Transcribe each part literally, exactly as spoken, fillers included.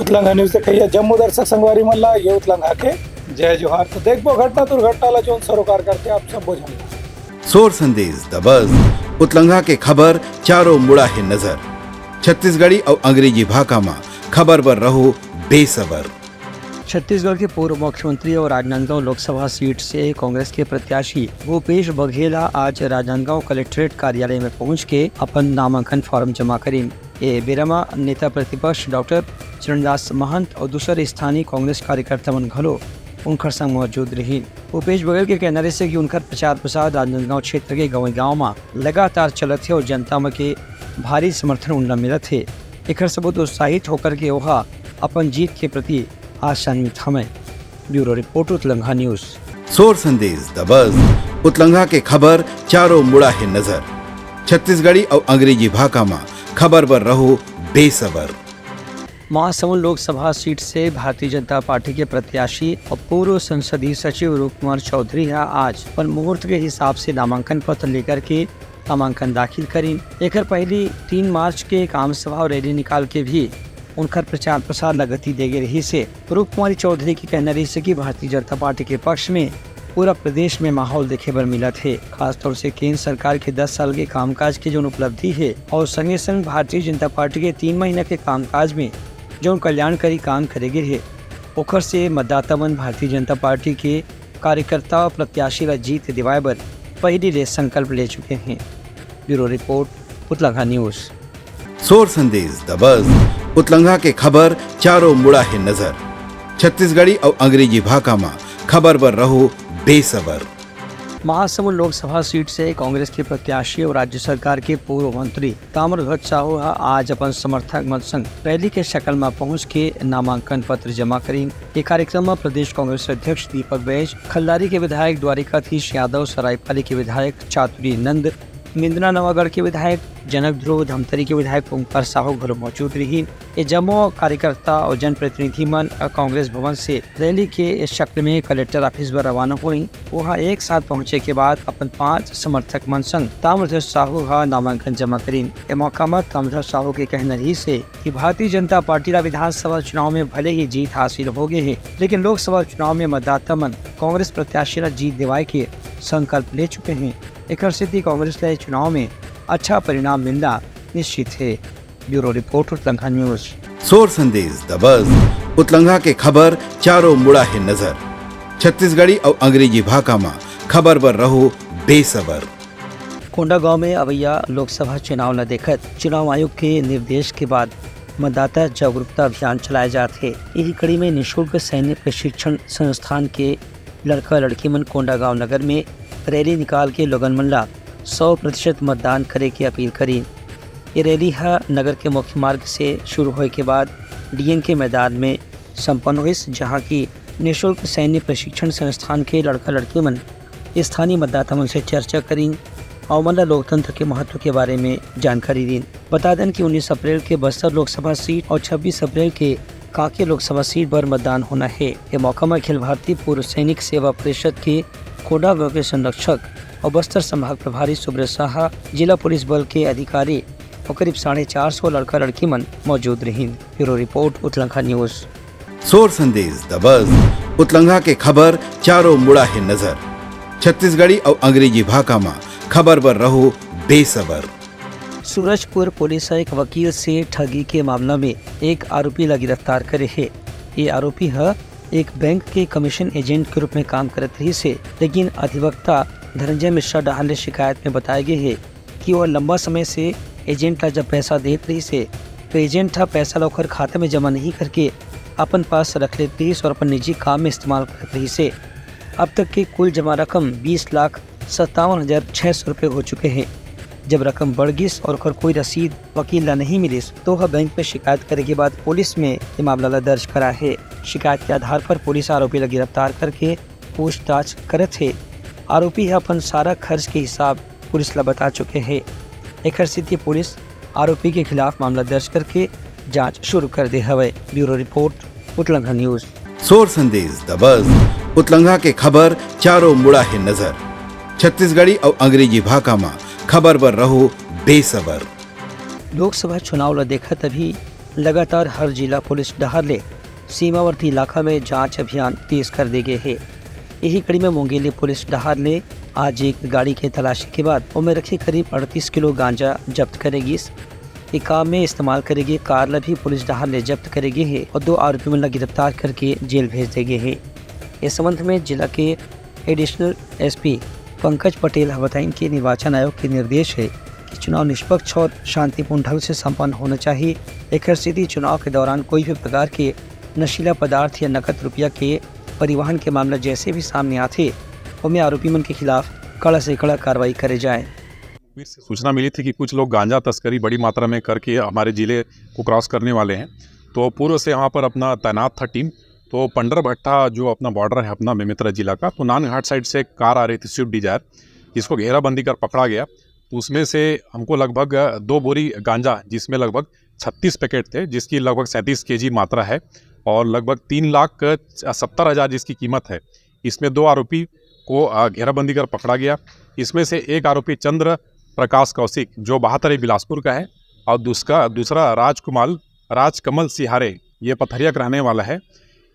उतलंघा news देखइया जम्मो दर्शक संगवारी मन ला ये उतलंघा के जय जोहार। तो देखबो घटना दुर्घटना ला जोन सरोकार करथे आप सबो झन ला। सोर संदेश दबस उतलंघा के खबर चारों मुड़ा हे नजर। छत्तीसगढ़ी अउ अंग्रेजी भाखा म खबर बर रहो बेसबर। छत्तीसगढ़ के पूर्व मुख्यमंत्री और राजनांदगांव लोकसभा सीट से कांग्रेस के प्रत्याशी भूपेश बघेल ह आज राजनांदगांव कलेक्ट्रेट कार्यालय में पहुंच के अपन नामांकन फॉर्म जमा करीन। ए बेरा म नेता प्रतिपक्ष डॉक्टर चरणदास महंत और दूसर स्थानीय कांग्रेस कार्यकर्ता मन घलो उनकर संग मौजूद रहिन। भूपेश बघेल के कहना रहिस हे कि उनकर प्रचार प्रसार राजनांदगांव क्षेत्र के गांव गांव म लगातार चलत हे और जनता मन के भारी समर्थन उनला मिलत हे। एकर सबूत उत्साहित होकर के ओहा अपन जीत के प्रति आशान्वित हवय। ब्यूरो रिपोर्ट, उतलंघा न्यूज। सोर संदेश दबस उतलंघा के खबर चारों मुड़ा हे नजर। छत्तीसगढ़ी अउ अंग्रेजी भाखा म खबर बर रहो बेसबर। महासमुंद लोकसभा सीट से भारतीय जनता पार्टी के प्रत्याशी और पूर्व संसदीय सचिव रूप कुमार चौधरी ह आज अपन मुहूर्त के हिसाब से नामांकन पत्र लेकर के नामांकन दाखिल करीन। एकर पहली तीन मार्च के एक आम सभा और रैली निकाल के भी उनकर प्रचार प्रसार ला गति देगे रहिस हे। रूप कुमारी चौधरी के कहना रहिस हे कि भारतीय जनता पार्टी के पक्ष में पूरा प्रदेश में माहौल देखे बर मिलत हे, खासतौर से केंद्र सरकार के दस साल के कामकाज के जोन उपलब्धि हे और संगे संग भारतीय जनता पार्टी के तीन महीना के कामकाज में जोन कल्याणकारी काम करे गे हे, ओकर से मतदाता मन भारतीय जनता पार्टी के कार्यकर्ता और प्रत्याशी ला जीत दिवाए बर पहिली ले संकल्प ले चुके हे। ब्यूरो रिपोर्ट, उतलंघा न्यूज। सोर संदेश दबस उतलंघा के खबर चारों मुड़ा हे नजर। छत्तीसगढ़ी अउ अंग्रेजी भाखा म खबर बर रहो बेसबर। महासमुंद लोकसभा सीट से कांग्रेस के प्रत्याशी और राज्य सरकार के पूर्व मंत्री ताम्रध्वज साहू ह आज अपन समर्थक मन संग रैली के शकल म पहुंच के नामांकन पत्र जमा करीन। ये कार्यक्रम म प्रदेश कांग्रेस अध्यक्ष दीपक बैज, खल्लारी के विधायक द्वारिकाधीश यादव, सरायपाली के विधायक चातुरी नंद, मिंदना नवागढ़ के विधायक जनक ध्रुव, धमतरी के विधायक ओंकार साहू घलो मौजूद रहिन। ये जम्मो कार्यकर्ता और जनप्रतिनिधि मन कांग्रेस भवन से रैली के शक्ल में कलेक्टर ऑफिस बर रवाना होइस। वहां एक साथ पहुंचे के बाद अपन पांच समर्थक मन संग ताम्रध्वज साहू ह नामांकन जमा करीन। ए मौका म ताम्रध्वज साहू के कहना रहिस हे कि भारतीय जनता पार्टी ला विधानसभा चुनाव में भले ही जीत हासिल हो गए हे, लेकिन लोकसभा चुनाव में मतदाता मन कांग्रेस प्रत्याशी ला जीत दिवाए के संकल्प ले चुके हे। एकर सेती कांग्रेस ला ए चुनाव में अच्छा परिणाम मिलना निश्चित हे। ब्यूरो रिपोर्ट, उतलंघा न्यूज। सोर संदेश दबस उतलंघा के खबर चारों मुड़ा हे नजर। छत्तीसगढ़ी अउ अंग्रेजी भाखा म खबर बर रहो बेसबर। कोंडागांव में अवैया लोकसभा चुनाव ल देखत चुनाव आयोग के निर्देश के बाद मतदाता जागरूकता अभियान चलाए जात हे। इही कड़ी में निशुल्क सैन्य प्रशिक्षण संस्थान के लड़का लड़की मन कोंडागांव नगर में रैली निकाल के लोगन मन ला सौ प्रतिशत मतदान करे के अपील करीन। ये रैली ह नगर के मुख्य मार्ग से शुरू होए के बाद डीएन के मैदान में संपन्न होइस, जहां की निशुल्क सैन्य प्रशिक्षण संस्थान के लड़का लड़की मन स्थानीय मतदाता मन से चर्चा करीन और मन ला लोकतंत्र के महत्व के बारे में जानकारी दीन। बता देन कि उन्नीस अप्रैल के बस्तर लोकसभा सीट और छब्बीस अप्रैल के कांकेर लोकसभा सीट बर मतदान होना हे। ये मौका म अखिल भारतीय पूर्व सैनिक सेवा परिषद के कोंडागांव के संरक्षक और बस्तर संभाग प्रभारी सुब्रत साहा, जिला पुलिस बल के अधिकारी और करीब साढ़े चार सौ लड़का लड़की मन मौजूद रहिन। ब्यूरो रिपोर्ट, उतलंघा न्यूज। सोर संदेश दबस उतलंघा के खबर चारों मुड़ा हे नजर। छत्तीसगढ़ी अउ अंग्रेजी भाखा म खबर बर रहो बेसबर। सूरजपुर पुलिस ह एक वकील से ठगी के मामला में एक आरोपी ला गिरफ्तार करे हे। ये आरोपी ह एक बैंक के कमीशन एजेंट के रूप में काम करत रहिस हे, लेकिन अधिवक्ता धनंजय मिश्रा डहान ले शिकायत में बताए गे हे कि वह लंबा समय से एजेंट ला जब पैसा देत रहिस हे, तो एजेंट ह पैसा ला ओकर खाता में जमा नहीं करके अपन पास रख लेत रहिस और अपन निजी काम में इस्तेमाल करत रहिस हे। अब तक के कुल जमा रकम बीस लाख सत्तावन हजार छह सौ रुपये हो चुके हे। जब रकम बढ़ गिस और ओकर कोई रसीद वकील ला नहीं मिलिस, तो वह बैंक में शिकायत करे के बाद पुलिस में ये मामला ला दर्ज करा हे। शिकायत के आधार पर पुलिस आरोपी ला गिरफ्तार करके पूछताछ करत हे। आरोपी ह अपन सारा खर्च के हिसाब पुलिस ला बता चुके हे। एखर सेती पुलिस आरोपी के खिलाफ मामला दर्ज करके जांच शुरू कर दे हवय। ब्यूरो रिपोर्ट, उतलंघा न्यूज। सोर संदेश दबस उतलंघा के खबर चारों मुड़ा हे नजर। छत्तीसगढ़ी अउ अंग्रेजी भाखा म खबर बर रहो बेसबर। लोकसभा चुनाव ल देखत अभी लगातार हर जिला पुलिस डहार ले सीमावर्ती इलाका में जांच अभियान तेज कर दे गए हे। यही कड़ी में मुंगेली पुलिस डहार ले आज एक गाड़ी के तलाशी के बाद ओमे रखे करीब अड़तीस किलो गांजा जब्त करे गिस। ये काम में इस्तेमाल करे गे कार ला भी पुलिस डहार ले जब्त करे गे हे और दो आरोपी मन ला गिरफ्तार करके जेल भेज दे गे हे। इस संबंध में जिला के एडिशनल एसपी पंकज पटेल ह बताइन कि निर्वाचन आयोग के निर्देश हे कि चुनाव निष्पक्ष और शांतिपूर्ण ढंग से संपन्न होना चाहिए। एकर सेती चुनाव के दौरान कोई भी प्रकार के नशीला पदार्थ या नकद रुपया के परिवहन के मामला जैसे भी सामने आथे, ओमे आरोपी मन के खिलाफ कड़ा से कड़ा कार्रवाई करे जाए। सूचना मिली थी कि कुछ लोग गांजा तस्करी बड़ी मात्रा में करके हमारे जिले को क्रॉस करने वाले हैं। तो पूर्व से वहाँ पर अपना तैनात था टीम। तो पंडर भट्टा जो अपना बॉर्डर है अपना बेमेतरा जिला का, तो नानघाट साइड से एक कार आ रही थी स्विफ्ट डिजायर, जिसको घेराबंदी कर पकड़ा गया। तो उसमें से हमको लगभग दो बोरी गांजा, जिसमें लगभग छत्तीस पैकेट थे, जिसकी लगभग सैंतीस केजी मात्रा है और लगभग तीन लाख सत्तर हज़ार जिसकी कीमत है, इसमें दो आरोपी को घेराबंदी कर पकड़ा गया। इसमें से एक आरोपी चंद्र प्रकाश कौशिक जो बहातरे बिलासपुर का है और दूसरा दूसरा राजकुमार राजकमल सिहारे, ये पथरिया का रहने वाला है।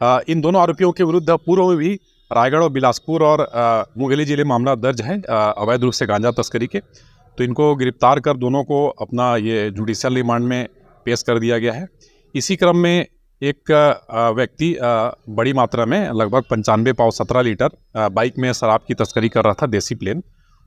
इन दोनों आरोपियों के विरुद्ध पूर्व में भी रायगढ़ और बिलासपुर और मुंगेली जिले में मामला दर्ज है अवैध रूप से गांजा तस्करी के। तो इनको गिरफ्तार कर दोनों को अपना ये जुडिशियल रिमांड में पेश कर दिया गया है। इसी क्रम में एक व्यक्ति बड़ी मात्रा में लगभग पंचानवे पाव सत्रह लीटर बाइक में शराब की तस्करी कर रहा था, देसी प्लेन,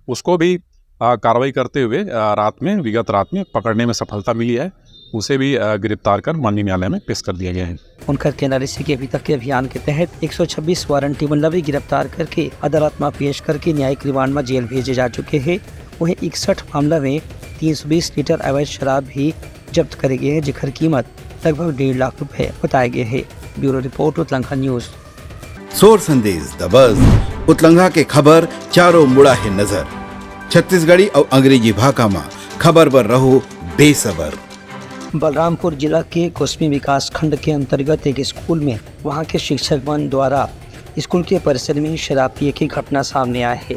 उसको भी कार्रवाई करते हुए रात में विगत रात में पकड़ने में सफलता मिली है। उसे भी गिरफ्तार कर माननीय न्यायालय में पेश कर दिया गया है। उनकर केनारिसी के अभी तक के अभियान के तहत एक सौ छब्बीस वारंटी मन ला भी गिरफ्तार करके अदालत में पेश करके न्यायिक रिमांड में जेल भेजे जा चुके हैं। वहीं इकसठ मामला में तीन सौ बीस लीटर अवैध शराब भी जब्त करे गए हैं, जेकर कीमत लगभग डेढ़ लाख रुपए बताए गए हैं। ब्यूरो रिपोर्ट, उतलंखा न्यूज। सोर संदेश दबस, उतलंघा के खबर चारों मुड़ा है नजर। छत्तीसगढ़ी और अंग्रेजी भाखा मा खबर बर रहो बेसबर। बलरामपुर जिला के कुसमी विकास खंड के अंतर्गत एक स्कूल में वहां के शिक्षक मन द्वारा स्कूल के परिसर में शराब पिए की घटना सामने आए है।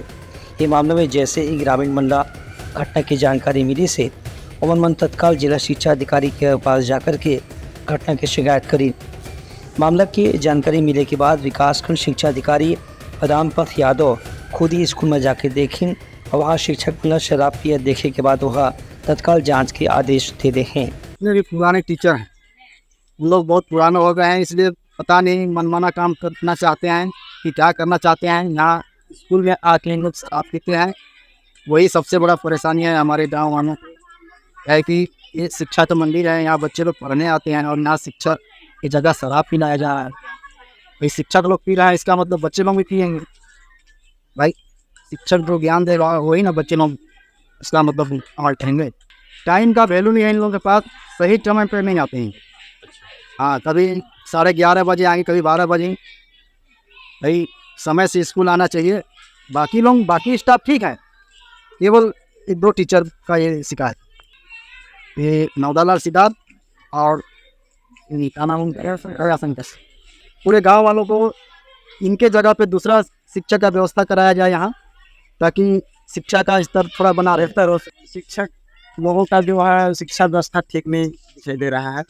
ये मामले में जैसे ही ग्रामीण मन ला घटना की जानकारी मिली से ओमन मन तत्काल जिला शिक्षा अधिकारी के पास जाकर के घटना की शिकायत करी। मामला की जानकारी मिले के बाद विकासखंड शिक्षा अधिकारी रामपथ यादव खुद ही स्कूल में जाके देखिन और वहाँ शिक्षक मन ला शराब पिए देखे के बाद वह तत्काल जांच के आदेश दे दे हैं। जितने भी पुराने टीचर हैं, उन लोग बहुत पुराने हो गए हैं, इसलिए पता नहीं मनमाना काम करना चाहते हैं कि क्या करना चाहते हैं। यहाँ स्कूल में आके इन लोग शराब पीते हैं, वही सबसे बड़ा परेशानी है हमारे गाँव वालों को, है कि ये शिक्षा तो मंदिर है, यहाँ बच्चे लोग पढ़ने आते हैं और यहाँ शिक्षा की जगह शराब पिलाया जा रहा है। भाई शिक्षक लोग पी रहा है, इसका मतलब बच्चे लोग भी पियेंगे। भाई शिक्षक जो ज्ञान दे रहा है वही ना बच्चे लोग, इसका मतलब हमारे ठेंगे। टाइम का वैल्यू नहीं है इन लोगों के पास, सही समय पे नहीं आते हैं। हाँ, कभी साढ़े ग्यारह बजे आएंगे, कभी बारह बजे। भाई समय से स्कूल आना चाहिए। बाकी लोग, बाकी स्टाफ ठीक है, केवल एक दो टीचर का ये शिकायत। ये नवदालाल सिद्धार्थ और ये क्या नाम है? पूरे गांव वालों को इनके जगह पे दूसरा शिक्षा का व्यवस्था कराया जाए यहाँ, ताकि शिक्षा का स्तर थोड़ा बना रहता रहो। शिक्षक लोगों का जो है शिक्षा व्यवस्था ठीक नहीं दिखाई दे रहा है।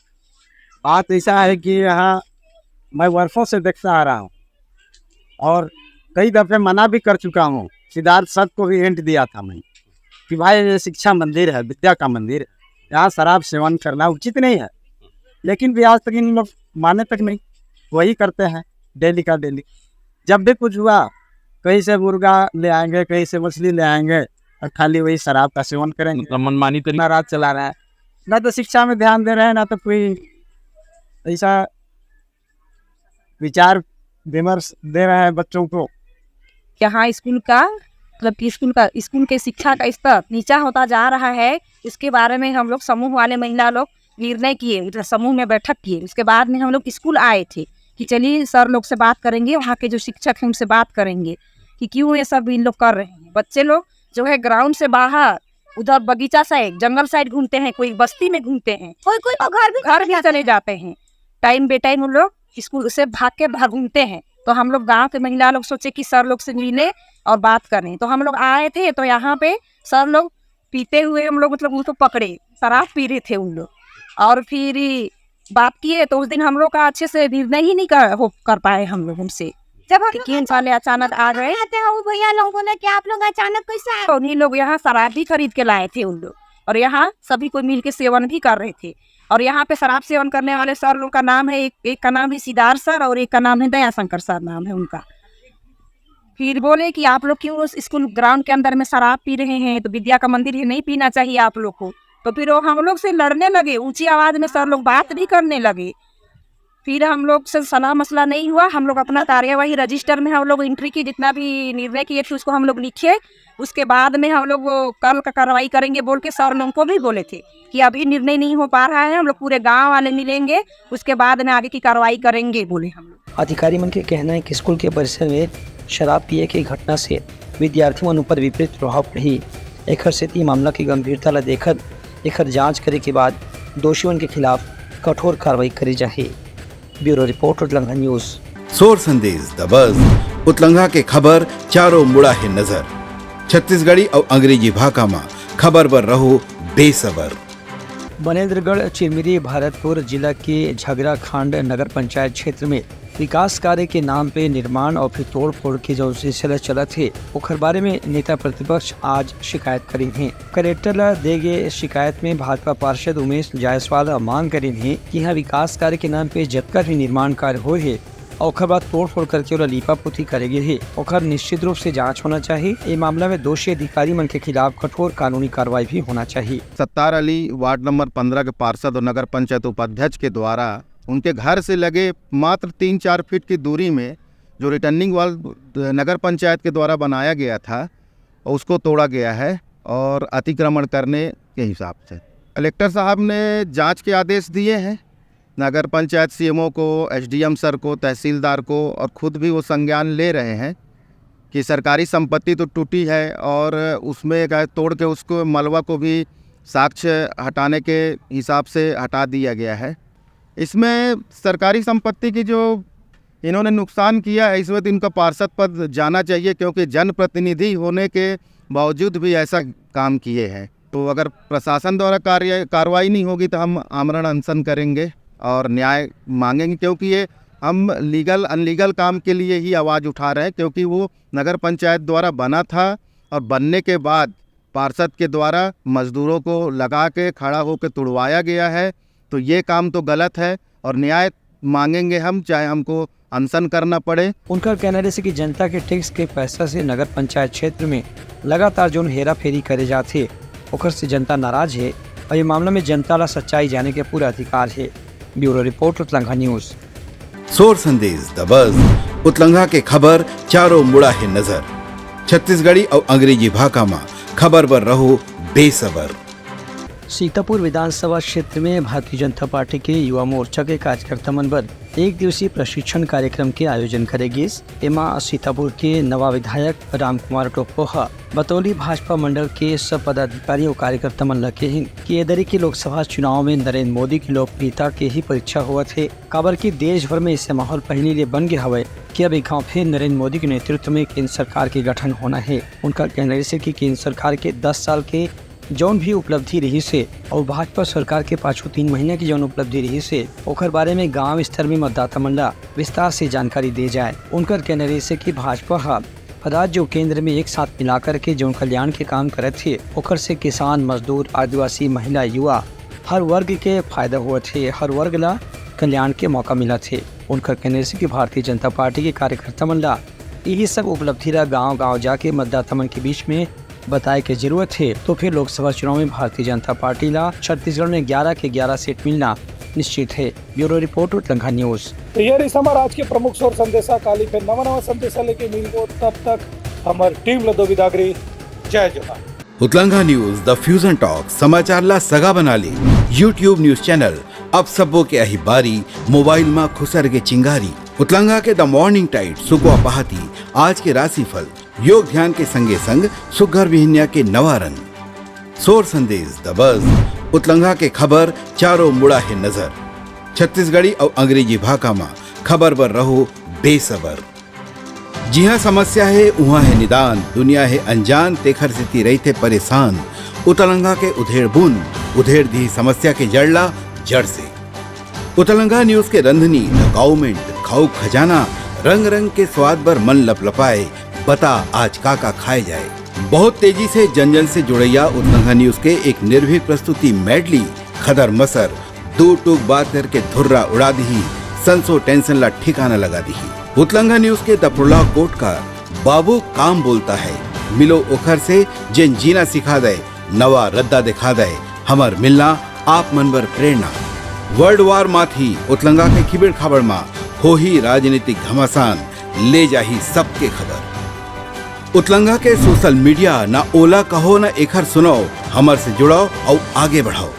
बात ऐसा है कि यहाँ मैं वर्षों से देखता आ रहा हूँ और कई दफे मना भी कर चुका हूँ। सिद्धार्थ सर को भी हिंट दिया था मैं कि भाई ये शिक्षा मंदिर है, विद्या का मंदिर है, यहाँ शराब सेवन करना उचित नहीं है, लेकिन भी आज तक इन लोग माने तक नहीं, वही करते हैं डेली का डेली। जब भी कुछ हुआ कहीं से मुर्गा ले आएंगे, कहीं से मछली ले आएंगे और खाली वही शराब का सेवन करेंगे। मतलब मनमानी तरीका राज चला रहा है, ना तो शिक्षा में ध्यान दे रहे हैं, ना तो कोई ऐसा विचार विमर्श दे रहे हैं बच्चों को। यहाँ स्कूल का मतलब कि स्कूल का स्कूल के शिक्षा का स्तर नीचा होता जा रहा है, इसके बारे में हम लोग समूह वाले महिला लोग निर्णय किए, मतलब समूह में बैठक किए। उसके बाद में हम लोग स्कूल आए थे कि चलिए सर लोग से बात करेंगे, वहाँ के जो शिक्षक हैं उनसे बात करेंगे कि क्यों ये सब इन लोग कर रहे हैं। बच्चे लोग जो है ग्राउंड से बाहर उधर बगीचा साइड, जंगल साइड घूमते हैं, कोई बस्ती में घूमते हैं, कोई कोई तो घर भी घर भी चले जाते हैं। टाइम बे टाइम उन लोग स्कूल से भाग के भाग घूमते हैं। तो हम लोग गांव के महिला लोग सोचे कि सर लोग से मिले और बात करें। तो हम लोग आए थे तो यहाँ पे सर लोग पीते हुए हम लोग मतलब उनको पकड़े, शराब पी रहे थे उन लोग। और फिर बात किए तो उस दिन हम लोग का अच्छे से निर्णय ही नहीं कर, हो, कर पाए हम लोग उनसे। जब हम कि क्यों वाले अचानक आ गए। आते हैं वो भैया लोग बोले कि आप लोग अचानक कैसे आए? तो उन्हीं लोग यहाँ शराब भी खरीद के लाए थे उन लोग, और यहाँ सभी कोई मिल के सेवन भी कर रहे थे। और यहाँ पे शराब सेवन करने वाले सर लोग का नाम है, एक, एक का नाम है सिद्धार्थ सर और एक का नाम है दयाशंकर सर नाम है उनका। फिर बोले कि आप लोग क्यों उस स्कूल ग्राउंड के अंदर में शराब पी रहे हैं, तो विद्या का मंदिर है, नहीं पीना चाहिए आप लोग को। तो फिर वो हम लोग से लड़ने लगे, ऊंची आवाज में सर लोग बात भी करने लगे। फिर हम लोग से सलाह मसला नहीं हुआ, हम लोग अपना कार्यवाही रजिस्टर में हम लोग एंट्री की, जितना भी निर्णय किए थे उसको हम लोग लिखे। उसके बाद में हम लोग वो कल का कार्रवाई करेंगे बोल के सर लोगों को भी बोले थे कि अभी निर्णय नहीं हो पा रहा है, हम लोग पूरे गांव वाले मिलेंगे, उसके बाद में आगे की कार्रवाई करेंगे बोले हम लोग। अधिकारी मन के कहना है कि स्कूल के परिसर में शराब पिए के घटना से विद्यार्थी मन ऊपर विपरीत प्रभाव पड़ही। एखर सेती मामला के गंभीरता ला देखत एखर जांच करे के बाद दोषी मन के खिलाफ कठोर कार्रवाई करी जाही। ब्यूरो रिपोर्ट, उतलंघा न्यूज। सोर संदेश दबस, उतलंघा के खबर चारों मुड़ा हे नजर। छत्तीसगढ़ी अउ अंग्रेजी भाखा म खबर बर रहो बेसबर। बनेन्द्रगढ़ चिरमिरी भरतपुर जिला के झगराखांड नगर पंचायत क्षेत्र में विकास कार्य के नाम पे निर्माण और फिर तोड़फोड़ के जो सिलसिला चलत हे, ओखर बारे में नेता प्रतिपक्ष आज शिकायत करीन हे। कलेक्टर ला दे गए शिकायत में भाजपा पार्षद उमेश जायसवाल मांग करीन हे कि यहाँ विकास कार्य के नाम पे जतका भी निर्माण कार्य होए हे और ओखर बाद तोड़फोड़ करके ओला लीपा पोती करे गे हे, ओखर निश्चित रूप से जांच होना चाहिए। ए मामला में दोषी अधिकारी मन के खिलाफ कठोर कानूनी कार्रवाई भी होना चाहिए। सत्तार अली वार्ड नंबर पन्द्रह के पार्षद और नगर पंचायत उपाध्यक्ष के द्वारा उनके घर से लगे मात्र तीन चार फीट की दूरी में जो रिटर्निंग वॉल नगर पंचायत के द्वारा बनाया गया था, उसको तोड़ा गया है और अतिक्रमण करने के हिसाब से कलेक्टर साहब ने जांच के आदेश दिए हैं। नगर पंचायत सीएमओ को, एसडीएम सर को, तहसीलदार को, और खुद भी वो संज्ञान ले रहे हैं कि सरकारी संपत्ति तो टूटी है और उसमें क्या है, तोड़ के उसको, मलबा को भी साक्ष्य हटाने के हिसाब से हटा दिया गया है। इसमें सरकारी संपत्ति की जो इन्होंने नुकसान किया है, इसमें तो इनका पार्षद पद जाना चाहिए, क्योंकि जनप्रतिनिधि होने के बावजूद भी ऐसा काम किए हैं। तो अगर प्रशासन द्वारा कार्य कार्रवाई नहीं होगी तो हम आमरण अनशन करेंगे और न्याय मांगेंगे, क्योंकि ये हम लीगल अनलीगल काम के लिए ही आवाज़ उठा रहे हैं, क्योंकि वो नगर पंचायत द्वारा बना था और बनने के बाद पार्षद के द्वारा मजदूरों को लगा के खड़ा होकर तुड़वाया गया है। तो ये काम तो गलत है और न्याय मांगेंगे हम, चाहे हमको अनशन करना पड़े। उनकर कहना रहिसे कि जनता के टैक्स के पैसा से नगर पंचायत क्षेत्र में लगातार जोन हेराफेरी करे जाथे, ओकर से जनता नाराज हे और ये मामला में जनता ला सच्चाई जाने के पूरा अधिकार हे। ब्यूरो रिपोर्ट, उतलंघा न्यूज। सोर संदेश दबस, उतलंघा के खबर चारों मुड़ा हे नजर। छत्तीसगढ़ी अउ अंग्रेजी भाखा म खबर बर रहो बेसबर। सीतापुर विधानसभा क्षेत्र में भारतीय जनता पार्टी के युवा मोर्चा के कार्यकर्ता मन बर एक दिवसीय प्रशिक्षण कार्यक्रम के आयोजन करे गिस। एमा सीतापुर के नवा विधायक रामकुमार टोप्पो ह बतौली भाजपा मंडल के सब पदाधिकारी अउ कार्यकर्ता मन ल केहिन कि ए दरी के लोकसभा चुनाव में नरेंद्र मोदी के लोकप्रियता के ही परीक्षा होवत हे, काबर कि देश भर में ऐसे माहौल पहिली ले बन गे हवय कि अब एक घाव फिर नरेंद्र मोदी के नेतृत्व में केंद्र सरकार के गठन होना हे। उनका कहना रहिसे कि केंद्र सरकार के दस साल के जौन भी उपलब्धि रहिस हे अउ भाजपा सरकार के पाछू तीन महीना के जौन उपलब्धि रहिस हे, ओकर बारे में गांव स्तर में मतदाता मन ला विस्तार से जानकारी दे जाए। उनकर कहना रहिसे कि भाजपा ह राज्य अउ केंद्र में एक साथ मिलाकर के जौन कल्याण के काम करत हे, ओकर से किसान, मजदूर, आदिवासी, महिला, युवा, हर वर्ग के फायदा होवत हे, हर वर्ग ला कल्याण के मौका मिलत हे। उनकर कहना रहिसे कि भारतीय जनता पार्टी के कार्यकर्ता मन ला यही सब उपलब्धि ला गांव-गांव जाके मतदाता मन के बीच में बताए के जरूरत हे, तो फिर लोकसभा चुनाव में भारतीय जनता पार्टी ला छत्तीसगढ़ में ग्यारह के ग्यारह सीट मिलना निश्चित हे। ब्यूरो रिपोर्ट, उतलंघा न्यूज। तो ये रही हमारा आज के प्रमुख सोर संदेशा। काली फिर नवा नवा संदेशा लेके मिलबो, तब तक हमारी टीम ला दो बिदागरी। जय जोहार। उतलंघा न्यूज, द फ्यूजन टॉक, समाचार ला सगा बना ले। YouTube न्यूज चैनल अब सबो के अही बारी, मोबाइल मा खुसर के चिंगारी। उतलंघा के द मॉर्निंग टाइट, सुकवा पहाती, आज के राशिफल, योग ध्यान के संगे संग सुग्घर बिहनिया के नवा रंग। सोर संदेश दबस, उतलंघा के खबर चारों मुड़ा हे नजर। छत्तीसगढ़ी अउ अंग्रेजी भाखा मा खबर बर रहो बेसबर। जिहाँ समस्या हे, उहाँ हे निदान, दुनिया हे अनजान, तेखर सेती रहिथे परेशान। उतलंघा के उधेड़ बुन, उधेड़ दिही समस्या के जड़ ला जड़ से। उतलंगा न्यूज के रंधनी, द काउमेंट, खाऊ खजाना, रंग रंग के स्वाद बर मन लपलपाए। बता आज का का खाए जाए। बहुत तेजी से जन जन से जुड़ैया उतलंगा न्यूज के एक निर्भीक प्रस्तुति मेडली। खदर मसर दू टूक बात करके धुर्रा उड़ा दिही, संसो टेंशन ला ठिकाना लगा दिही। उतलंगा न्यूज के दपरोला कोट का बाबू काम बोलता है, मिलो ओखर से जेन जीना सिखा दे, नवा रद्दा दिखा दे। हमर मिलना आप मन बर प्रेरणा। वर्ल्ड वार माथी उतलंगा के खिबेड़ खाबड़ मा होही राजनीतिक घमासान, ले जाही सबके खबर। उतलंगा के सोशल मीडिया, ना ओला कहो ना एखर सुनाओ, हमर से जुड़ाओ अउ आगे बढ़ाओ।